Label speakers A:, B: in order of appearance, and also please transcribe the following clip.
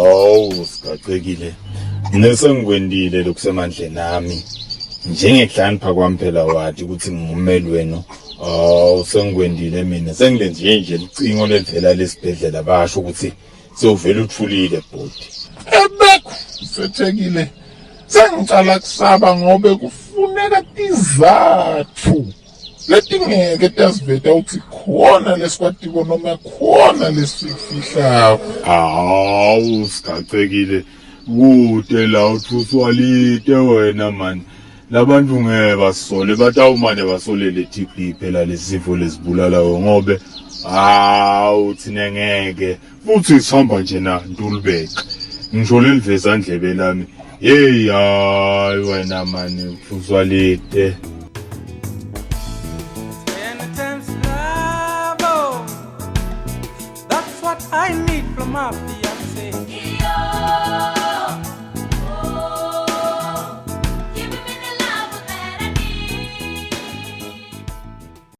A: Hawu sigacekile. Mina sengikwendile lokusemandleni ami. Njengekuhlakanipha kwami phela wathi ukuthi ngingumeli wenu. Hawu sengikwendile mina. Sengilenje nje licingo levela lesibhedlela basho ukuthi sewuvele uthulile bhuti.
B: Ebekho sethekile. Sengicala kusaba ngobe kufuneka tizatfu letingeke tasiveta ukuthi khona lesikwatiko noma khona lesikufihlako.
A: Hawu sigacekile kude la uthuswa lite wena mani. Labantu ngeke basole batawumane basolele TB phela lesifo lesibulalayo ngobe hawu thina ngeke futhi sihamba nje na ntulubeke ngisho leliveza ndlebe lami hey hayi wena mani uthuswa lite.
C: That's what I need from my fiance.